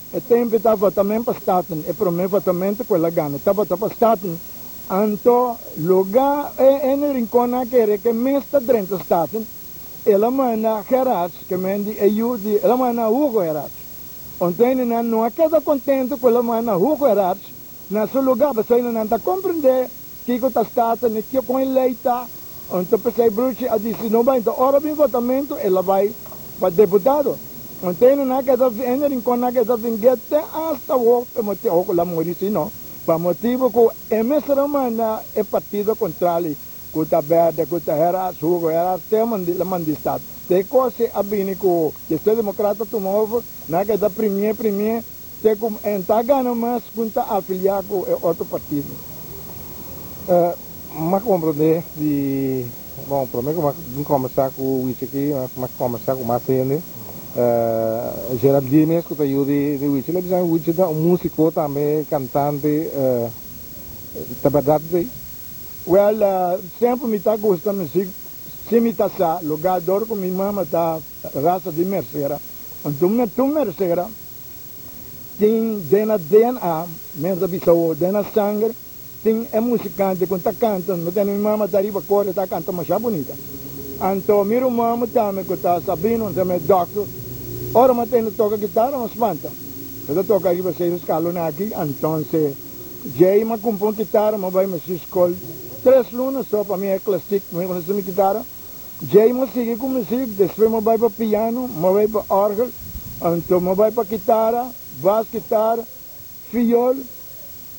E tempu ta votamen pa Staten, e prome votamento ku el a gana tabata pa Staten, anto luga e ene Rincon a kere ke mes ta drenta Staten, el a manda Gerards, ke men di e yu di, el a manda Hugo Gerards. Anto hendenan no a keda kontento ku el a manda Hugo Gerards na su luga, pasobra nan ta komprende kiko ta Staten i kon e lei ta, Anto p'esei Bruchi a disi no bai. Anto ora bin votamento el a bai pa deputado. Anto hende nan a keda hende Rincon nan a keda ving'é te asta awor pa motibo awor ku el a muri si no, pa motibo ku e mester a manda e partido kontrali ku ta berde ku ta Heras Hugo Heras te a mandi la mandi stad. Te kos si a bini ku despues demokrata tuma over nan a keda primié primié te ku en ta gana mas ku ta afiliá ku e otro partido. M'a komprondé di, bon, promé ku m'a bin kòmbersá ku Wichi aki, m'a kòmbersá ku mas hende. Geraldine mes ku ta yu di Wichi, el a bisa mi Wichi ta un músiko tambe, kantante. Ta bèrdat esei? Wèl, semper mi ta gusta muzik. Si mi ta sa lugá dor ku mi mama ta rasa di Mercera, anto tur Mercera tin den na DNA, men ta bisa awor, den na sanger tin e musikante ku ta kanta, mi tene mi mama ta riba kor e ta kanta masha bunita. Anto mi ruman tambe ku ta Sabino, ta mi dòkter, ora mi a tende toka kitara mi a spanta, e ta toka riba seis eskalon aki, antonse Djei m'a cumpra un kitara, m'a bai mester scol tres luna so pa mi e classiek, mi conoce mi kitara. Djei m'a sigui cu muziek, despues m'a bai pa piano, m'a bai pa orgel, anto m'a bai pa kitara, bas kitara, fiol,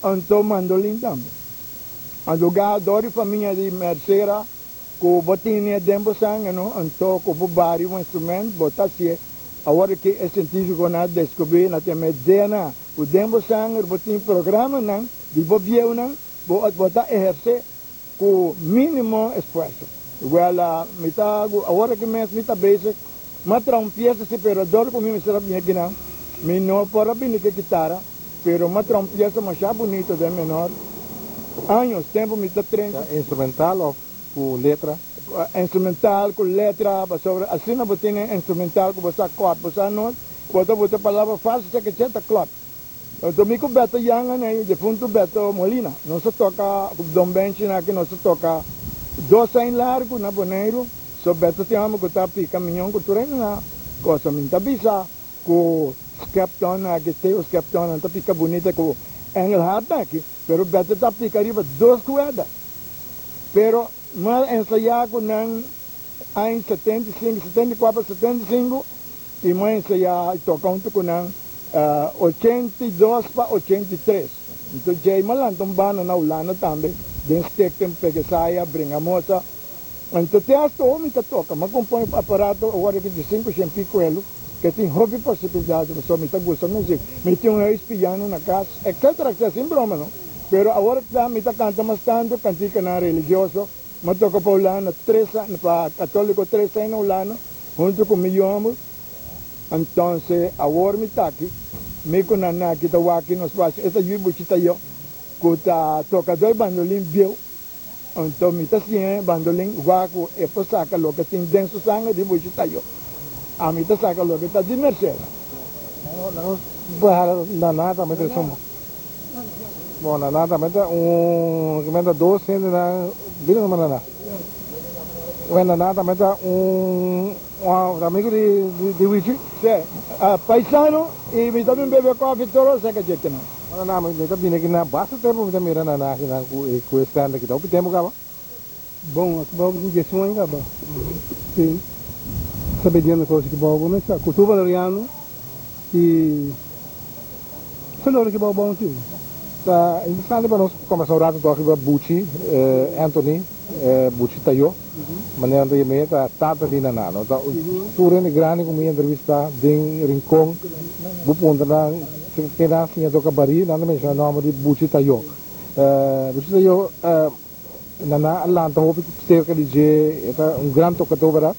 anto mandolin tambe. Anto ga dor di famia di Mercera cu bo tine den bo sanger no, anto cu bo bari un instrument bo ta hacié. Awor ki e cientificonan a descubri na tin e DNA. Ku den bo sanger bo tin programanan di bo bieunan bo bo ta ehersé ku mínimo esfuerso. Wèl, mi ta awor aki mes mi ta bezig m'a traha un piesa si pero dor ku mi mester a bini akinan mi no por a bini ku e kitara pero m'a traha un piesa masha bunito den menor años tempu mi ta 30. Ta instrumental òf ku letra? Instrumental ku letra pasobra asina bo tin e instrumental ku bo sa kòrt bo sa not bo ta buta palabra fásil sa ke ta klòp. Anto mi ku Beto Yanga na e defuntu Beto Molina nos a toka ku Don Benchi na aki nos a toka dos aña largu na Boneiru so Beto tin hòmber ku ta pika miñon ku tur hende na kosa mi ta bisa ku Skepton aki Theo Skepton nan ta pika bunita ku Engelhard aki pero Beto ta pika riba dos kueda. Pero m'a ensayá ku nan aña 75, 74, 75 i m'a ensayá i toka huntu ku nan 82 pa 83. Enton djei m'a lanta un banda na Hulanda tambe den Stichting Pegesaya Bringamosa. Enton te asta awo mi ta toka. M'a kompone un aparato awor aki di sinku shen pico elu ke tin hopi posibilidat pasobra mi ta gusta muzik. Mi tin un huis piano na kas etcetera etcetera sin broma no. Pero awor ta mi ta canta mas tanto canticanan religioso, m'a toca pa Hulanda tres aña, pa catolico tres aña na Hulanda hunto cu mi yomber, entonces awor mi ta aki, mi cu nan aki ta wak nos wak, e ta yu buchi ta yo cu ta tocador bandolin bieu, anto mi ta siña e bandolin wak cu e por saca loke tin den su sanger di buchi ta yo, ami ta saca loke ta di Mercera. Nos baha na nada tambe ta. Bon, Naná tambe ta un kimen ta dos hendenan bini numa Naná. Kimen Naná tambe ta un un amigo di di Wichi. Sí, paisano y mi ta bin bebe koffie tur ora ke dje kinan. Bon Naná, mi ta bini akinan basta tempo mi ta mira Naná akinan ku e ku e stand aki. Ta hopi tempo kaba? Bon, aki bao tin diesun aña kaba. Sí, sa bediendo kos aki bao bo mester sa. Kultura valeriano y sa lora aki bao bon si. Ta interesante pa nos kombersa un rato tok riba Buchi Anthony, Buchi Tayo, manera nan ta yam'é, ta tata di Naná. No ta tur hende grandi ku mi entrevistá den Rincon, bo puntra nan ke nan a siña toka barí, nan ta menshoná nòmber di Buchi Tayo. Buchi Tayo. Naná a lanta hopi serka di dje, e ta un gran tokadó, bèrdat?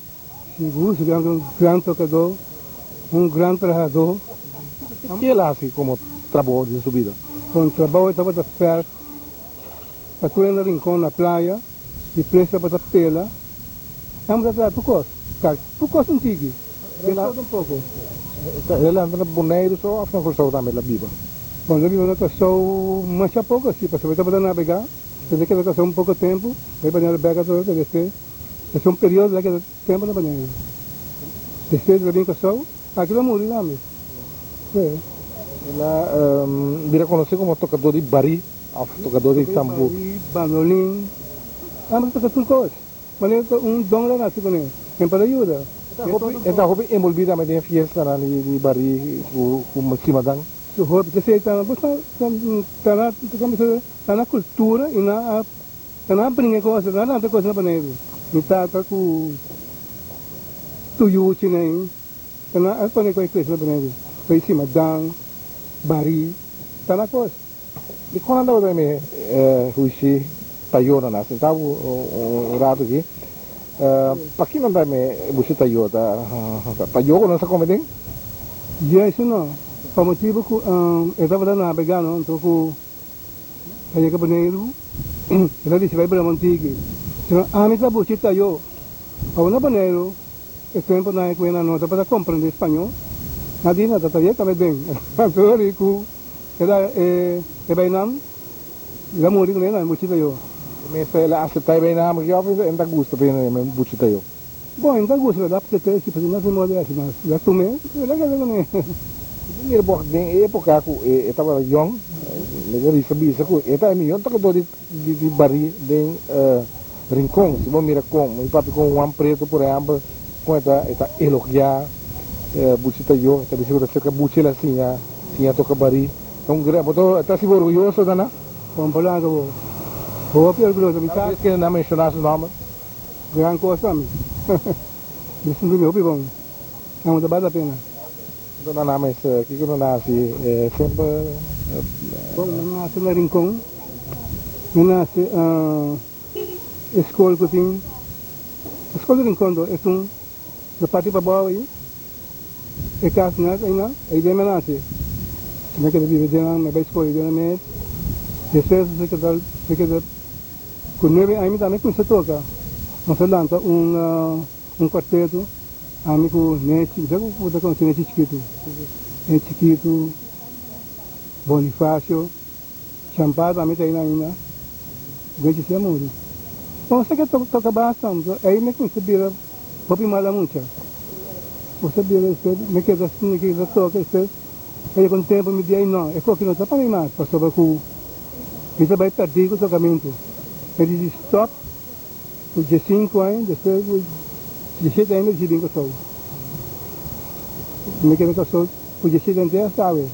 Sigur, sigur, un gran tokadó, un gran trahadó. Ke el a hasi komo trabou den su bida? Kon trabou e tabata fèrf pa tur hende Rincon na playa, di pres tabata pela, amo ta traha tur kos, kak tur kos un tiki, de todo un poko. El a lanta na Boneiru so òf na Kòrsou tambe el a biba? Bon, el a biba na Kòrsou masha poko si, pasobra e tabata nabegá. Desde ke ta kasa un poko tempu, bai Boneiru bek atrobe, pero despues ta un periodo la keda tempu na Boneiru. Despues el a bin Kòrsou, aki el a muri tambe. Sí. El a bira konosí komo tokadó di barí òf tokadó di tambú. Barí, bandolin, ambos ta toka tur kos. Manera ta un don el a nase kuné, ken por a yuda. E ta hopi enbolbí tambe den e fiestanan di barí ku simadan. Su hopi, p'esei ta bo ta na Ta na cultura y nan a ta nan a bringa e cosa, nan a lanta e cosa na Boneiru. Mi tata cu Tuyuchi nan ta nan a pone cu e iglesia na Boneiru. Bay Simadan, Barí, ta na cos. Di con nan tabata mi huishi Tayó nan a sinta un rato aki. Paki nan ta mi bushi Tayó? Ta Tayó cu nan sa come den? Juist no, pa motibo cu e tabata nabega no, anto cu. Ta yega Boneiru, el a disi bai Bramontigi, Sino ami ta buchi tayo. Awor na Boneiru e temponan ku nan no tabata komprendé spañó, nan di nan ta tawia tambe den. Anto ri ku el a e bai nan, el a muri kuné nan buchita yo. Mester el a aseptá e bai nan aki òf e ta gusta pa e buchita yo? Bon, e ta gusta pa el a asept'é si pasobra nan sin moda hasi mas. El a tum'é, el a keda kuné. Mira bo den e époka ku e tabata yòn, mi ta risa bisa ku e ta e mihó tokadó di di barí den Rincon. Si bo mira kon mi papia kon Juan Preto por ehèmpel kon e ta e ta elogiá Buchi Tayó, e ta bisa ku ta serka Buchi el a siña siña toka barí. Ta un gran bo ta ta sibi orguyoso dana? Bon palabra bo. Hopi orguyoso mi ta. Cada bes ke nan menshoná su nòmber. Gran kos pa mi. Mi sinti mi hopi bon. Nan ta bal la pena. Kiko nan a mester? Kiko nan a hasi semper? Bon, mi nase na Rincon. Mi nase e skol ku tin, e skol di Rincon do, esun na parti pabou ei, e kas net einan, ei den mi nase. Mi a keda biba den, mi a bai skol ei den mes. Despues mi keda, mi keda ku nuebe aña mi tambe kuminsá toka. Nos a lanta un. Un kwarteto, ami ku Nechi, mi sa ku bo ta konosé Nechi Chikitu, Nechi Chikitu, Bonifacio, Champar tambe ta ei ainda, Nechi si a muri. Bon, sa ke toka basta, ei mi kuminsá bira hopi mala mucha. Bo sa bira despues, mi keda asina, mi keda toka despues, a yega un tempu mi di ei no, e koki no ta pa mi mas, pasobra ku mi ta bai pèrdí ku tokamentu. Mi di stòp. Ku diesinku aña, despues ku diesshete aña mi risibi Kòrsou. Mi keda Kòrsou ku diesshete aña te hasta awe.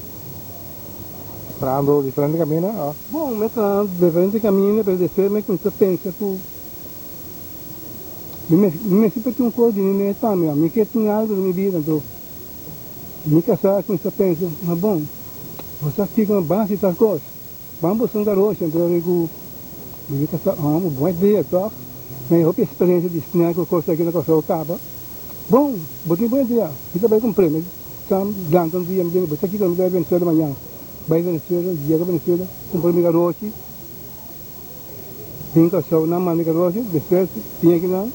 Trahando diferente kaminda òf? Bon, mi a traha diferente kaminda, pero despues mi kuminsá pensa ku mi mester p'e tin un kos di mi mes tambe. Mi ke tin algu den mi bida, anto mi kasá a kuminsá pensa, ma bon, bo sa kiko mi basi tal kos. Ban boso un garoshi anto a ku mi ta sa un bon idea tòg? Mi hopi eksperensia di snack ku kos aki na Kòrsou kaba. Bon, bo tin bon idea. Mi ta bai kumpr'é. Mi sa lanta un dia mi di bo sa kiko mi ta bai Venezuela mañan. Bai Venezuela, yega Venezuela, kumpra mi garoshi, bin Kòrsou, nan manda e garoshi, despues bin akinan,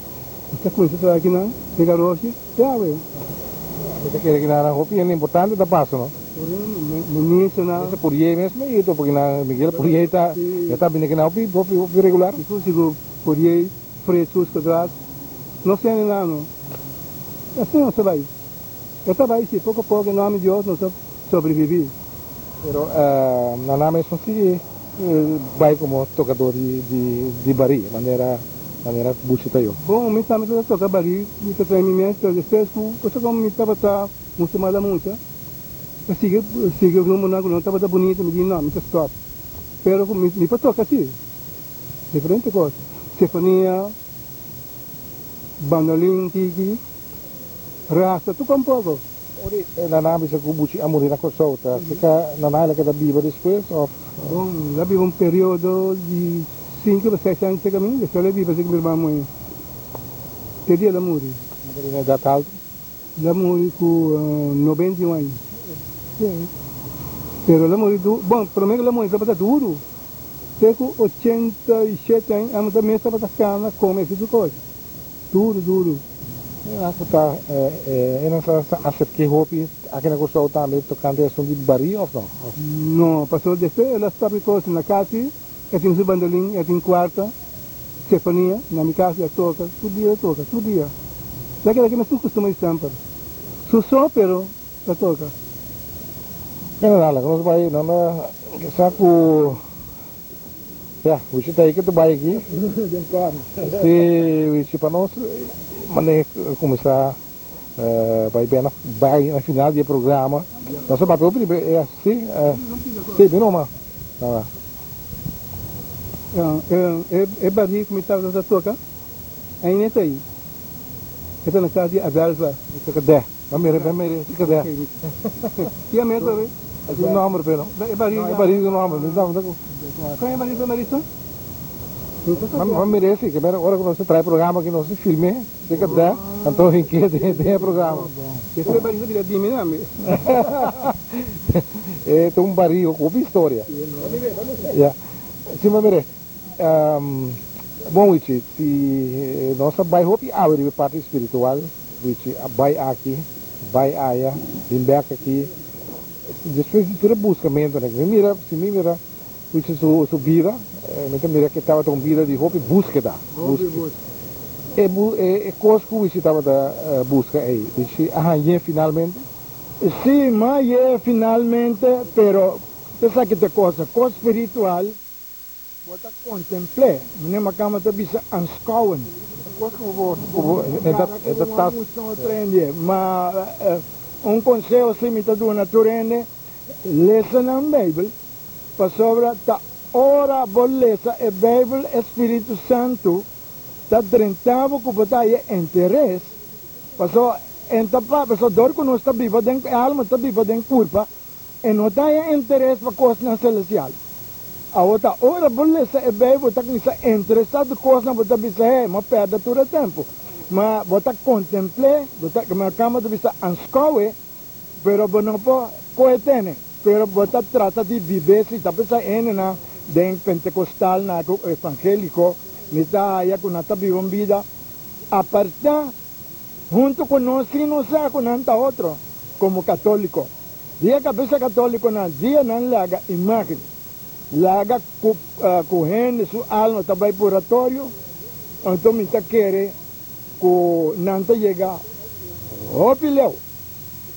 mi ta kuminsá traha akinan, e garoshi, te awe. Mi ta kere ku nan hopi hende importante ta pasa no. Ministronan. Ese Pourier mes me ito porque na Miguel Pourier ta e ta bini kina hopi hopi hopi regular. Sigur sigur Pourier, Fred Sus Quadrat no sende nan no. Asina nos ta bai. E ta bai si poco poco en nomber di Dios nos ta sobrevivi. Pero Nana mes no sigui bai como tocador di di di bari manera manera Buchi ta yo. Bon mi tambe ta toca bari mi ta trae mi mes pero despues cu cosa como mi tabata mucho mala mucha. A sigui sigui rumbonan ku no tabata bunito, mi di no, mi ta stòp. Pero ku mi mi por toka si diferente kos, sinfonia, bandolin tiki, rasta, tuka un poko. Ora e nana bisa ku Buchi a muri na Kòrsou, ta seka nana el a keda biba despues òf? Bon, el a biba un periodo di sinku pa seis aña seka mi, despues el a biba seka mi ruman muhé te dia el a muri. Muri na edat altu? El a muri ku 91 aña. Pero el a muri duru. Bon, promé ku el a muri tabata duru. Te ku 87 aña amo ta mes tabata kana, kome ese tur kos. Duru, duru. E nan ku ta e nan sa aserk'é hopi aki na Kòrsou tambe tokante e asuntu di barí òf no? No, pasobra despues el a stòp e kos na kasi, e tin su bandolin, e tin kuarta. Stefania, Na mi cas ya toca, tur dia ta toca, tur dia. Ya keda ki mesun custumber di semper. Su so pero ta toca. Bueno nada, nos bai, nan ta sa cu ya, Wichi ta ke ta bai aki. Den carro. Si, Wichi, pa nos mane cuminsa bai bena bai na final di e programa. Nos a papia hopi di e si, si, bino ma. E barí ku mi tabata ta toka ainda ta ei. E ta na kas di Adelfa. Mi ta kadè. Ban mira, ban mira, si kadè. Ki a meta bai? E tin un nòmber p'e no? E barí. No, e barí tin un nòmber. Mi ta ku. Kon e barí ta Marisa? Ban mira esi, ke mera ora ku nos ta traha e programa aki nos ta film'é. Si kadè, anto hink'é den e programa. Esei barí ta bira di mi tambe. E ta un barí ku hopi historia. Ya. Si, m'a mira. Bon Wichi, si nos a bai hopi awe riba e parti spiritual, Wichi a bai aki, bai aya, bin bek aki, despues di tur e buskamentunan, mi mira, si mi mira Wichi su su bida, mi ta mira ku e tabata un bida di hopi búskeda. Hopi búskeda. E e kos ku Wichi tabata buska ei, Wichi a hañ'é finalmente? Sí, m'a hañ'é finalmente, pero esaki ta e kos, kos spiritual. Bo ta kontempl'é, meneer Makamba ta bisa aanschouwen. Kos ku bo ku bo e ta e ta tas. Ma un konseho si mi ta duna tur hende, lesa nan Beibel, pasobra ta ora bo lesa e Beibel e Spiritu Santu ta drenta bo ku bo ta haña interes, pasobra en ta pasobra dor ku nos ta biba den e alma ta biba den kurpa, E no ta haña interes pa kosnan selestial. Awor ta ora bo lesa e Beibel bo ta kuminsá interesá di kosnan bo ta bisa, Hey, mi a pèrdè tur e tempu. Ma bo ta kontempl'é, bo ta, mi kamba ta bisa anskou'é, pero bo no por kohe tene. Pero bo ta trata di bib'é si. Ta p'esei hendenan den pentekostalnan ku evangéliko mi ta haya ku nan ta biba un bida apartá huntu ku nos sin nos sa ku nan ta otro komo katóliko. Dia kabesa katólikonan dia nan laga imágen, laga ku ku hende su alma ta bai purgatorio, anto mi ta kere ku nan ta yega hopi leu,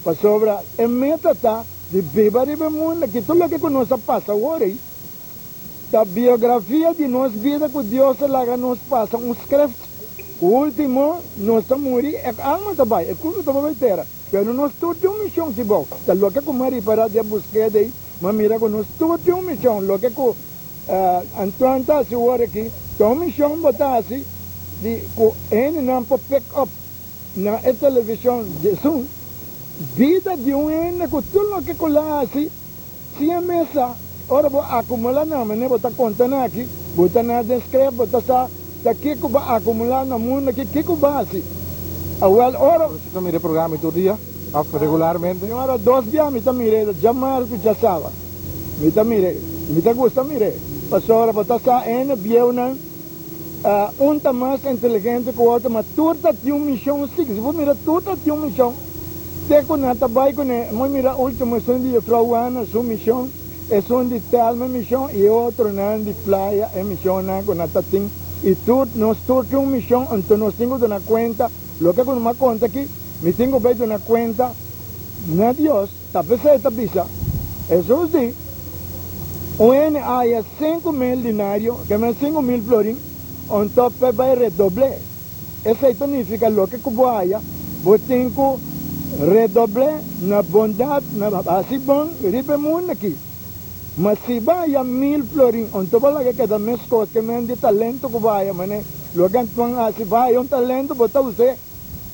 pasobra e meta ta di biba riba e mundu aki. Tur loke ku nos a pasa awor ei ta biografia di nos bida ku Dios a laga nos pasa, un skreft ku último nos ta muri, e alma ta bai, e kurpu ta bai tera. Pero nos tur tin un mishon si bo ta loke ku m'a ripará di e buskeda ei, m'a mira ku nos tur tin un mishon. Loke ku Antoine ta hasi wor aki ta un mishon bo ta hasi di ku hendenan por pick up na e televishon djesun bida di un hende ku tur loke ku la hasi sin e mesa ora bo akumulá nan manera bo ta konta nan aki bo ta na den skref bo ta sa ta kiko bo akumulá na mundu aki kiko bo hasi awel ora Bo ta mira e programa tur dia of regularmente? Señora dos bia mi ta mir'é djamars ku djasaba mi ta mir'é mi ta gusta mir'é pasobra bo ta sa hende bieunan un ta mas inteligente ku otro ma tur ta tin un mishon si si bo mira tur ta tin un mishon te ku nan ta bai kuné mi mira ultimo esun di jefrou Juana su mishon esun di Thelma mishon i e otronan di playa e mishonnan ku nan ta tin i tur nos tur tin un mishon anto nos tin ku duna kuenta loke ku nos a konta aki mi tin ku bai duna kuenta na Dios Ta p'esei ta bisa, Hesus di, Un hende haya 5000 dinario, ke men 5000 florin, onto p'e bai redobl'é. Esei ta nifica loke ku bo haya, bo tin ku redobl'é na bondat, na hasi bon riba e mundu aki. Ma si bo haya 1000 florin, onto bo laga keda meskos ke men di talento ku bo haya, manera loke Antoine hasi, bo haya un talento, bo ta us'é.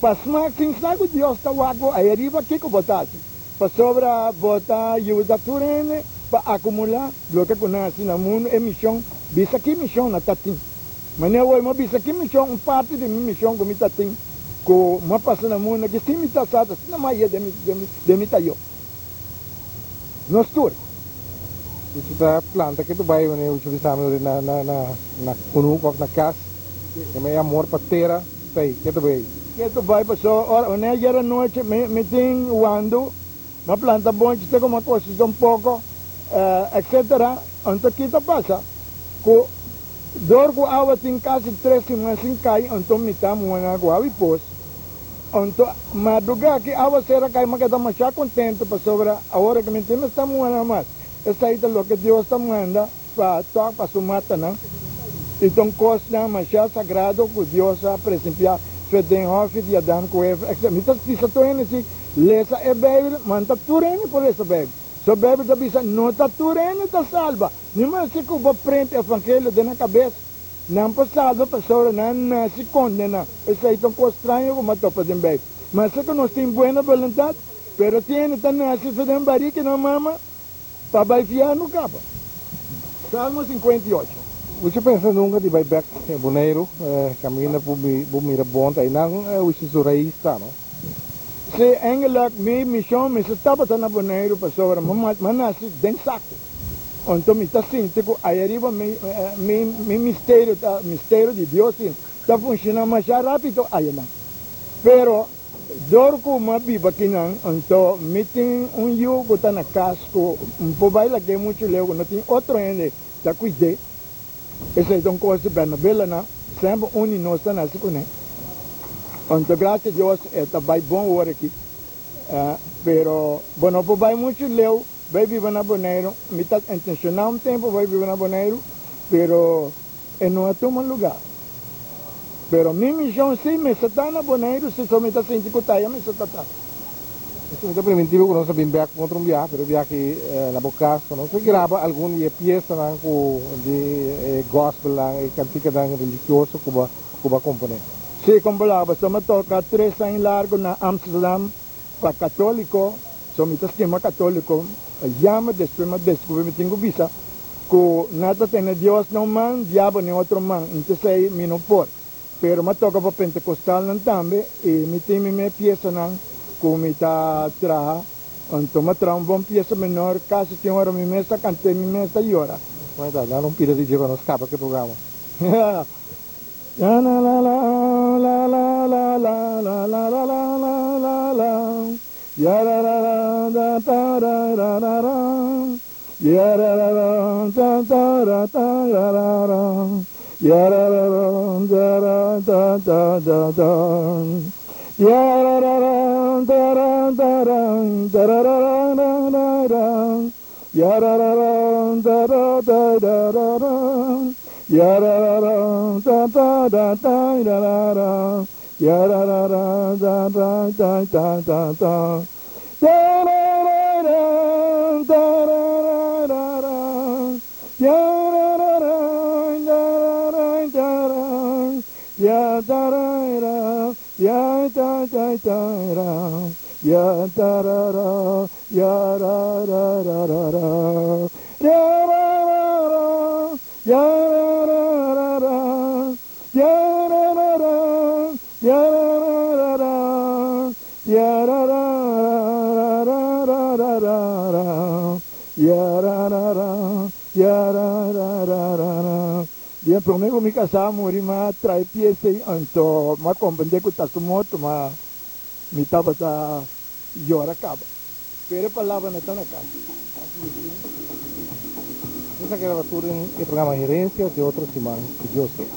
Pa smak sin sa ku Dios ta wak bo ei ariba kiko bo ta hasi, pasobra bo ta yuda tur hende pa akumulá loke ku nan hasi na mundu. E mishon, bisa ki mishon na ta tin. Manera awor mi a bisa ki mishon, un parti di mi mishon ku mi ta tin ku mi a pasa na mundu aki sin mi ta sa ta asina mas ye den mi den mi ta yo. Nos tur. Si ta planta ke tu bai manera uchi bisa mi na na na kunuku òf na kas, e amor pa tera. Tei, ke ta bay? Ke ta bay paso ora wanneer ayer anochi mi mi tin wandu, mi a planta bonchi te como a cosita un poco, etcetera, anto ki ta pasa? Cu door cu awa tin casi tres siman sin cay anto mi ta muha cu awa y pos, anto madruga ki awa cera cay mi a keda masha contento pasobra awor cu mi tin mi sta muha mas, esey ta loke Dios ta manda. Pa tok pa su matanan, i ta un kosnan masha sagrado ku Dios a presimpiá fe den hòfi di Adam ku Eva, etc. Mi ta bisa tur hende si lesa e Beibel, ma no ta tur hende por lesa Beibel. So Beibel ta bisa no ta tur hende ta salba. Ni maske ku bo prent evangelio den nan kabes, nan por salba pasobra nan nasi kondená. Esei ta un kos straño ku mi a topa den Beibel. Maske ku nos tin buena boluntat, pero tin hende ta nasi fe den bariki nan mama. Pa bai fièrnu kaba. Salmo 58. Wichi pensa nunka di bai bek Boneiru, kaminda ku bo mira bon ta einan wichi su rais ta no? Si engeluk mi mishon mester tabata na Boneiru pasobra mi a nasi den saku. Anto mi ta sinti ku ayariba mi mi mi misterio ta misterio di Dios sin ta funshoná masha rápido ayanan. Pero dor ku mi a biba akinan anto mi tin un yu ku ta na kas ku mi por bai lag'é muchu leu ku no tin otro hende ta kuid'é. Esei ta un kos di Bernabelanan semper un di nos ta nase kuné. Anto grasia Dios e ta bai bon ora aki. Pero bo no por bai muchu leu bai biba na Boneiru. Mi ta intenshoná un tempu bai biba na Boneiru, pero e no a tuma lugá. Pero mi mishon sí mester ta na Boneiru, si so mi ta sinti ku ta ya mester ta ta. Mi ta primintí bo ku nos a bin bèk un otro biaha, pero e biaha aki na bo kas pa nos a graba algun di e piesanan ku di e gòspelnan, e kantikanan religioso ku bo ku bo a komponé. Sí, kon palabra, so mi a toka tres aña largu na Amsterdam pa katóliko, so mi ta stima katóliko, yama despues mi a deskubrí mi tin ku bisa ku nan ta tene Dios na un man, diabel na e otro man, entonces mi no por. Pero mi a toka pa pentecostalnan tambe y mi tin mi mes piesanan cu mi ta traha. Anto mi a traha un bon piesa menor, casi tin ora mi mes ta canta y mi mes ta yora. Bueno ta, dal un pida di dje pa nos caba cu e programa. La la la la la la la la la la la la la la ya ra ra ra da ta ra ra ra ra ya ra ra ra ta ta ra ta ra ra ra ya ra ra ra ta ra ta ta ta ta ya ra ra ra ta ra ta ra ta ra ra ra ra ra ra ya ra ra ra ta ra ta ra ra ra ya ra ra ra ta ta ra ta ra ra ra ya ra ra ra ta ta ta ta ta ta ta ra ra ra ta ra ra ra ra ya ra ra ra ta ra ra ta ra ya ta ra ra ya ta ta ta ra ya ta ra ra ya ra ra ra ra ra ya ra ra ra ya ra ra ra ra ya ra ra ra ya ra ra ra ra ya ra ra ra ra ra ra ra ra ya ra ra ra ya ra ra ra ra ra. Bien, promé ku mi kasá a muri m'a trae pies ei, anto m'a komprendé ku ta su morto, ma mi tabata yora kaba. Pero e palabra no ta na kas. Esaki tabata tur den e programa Herencia te otro siman si Dios ke.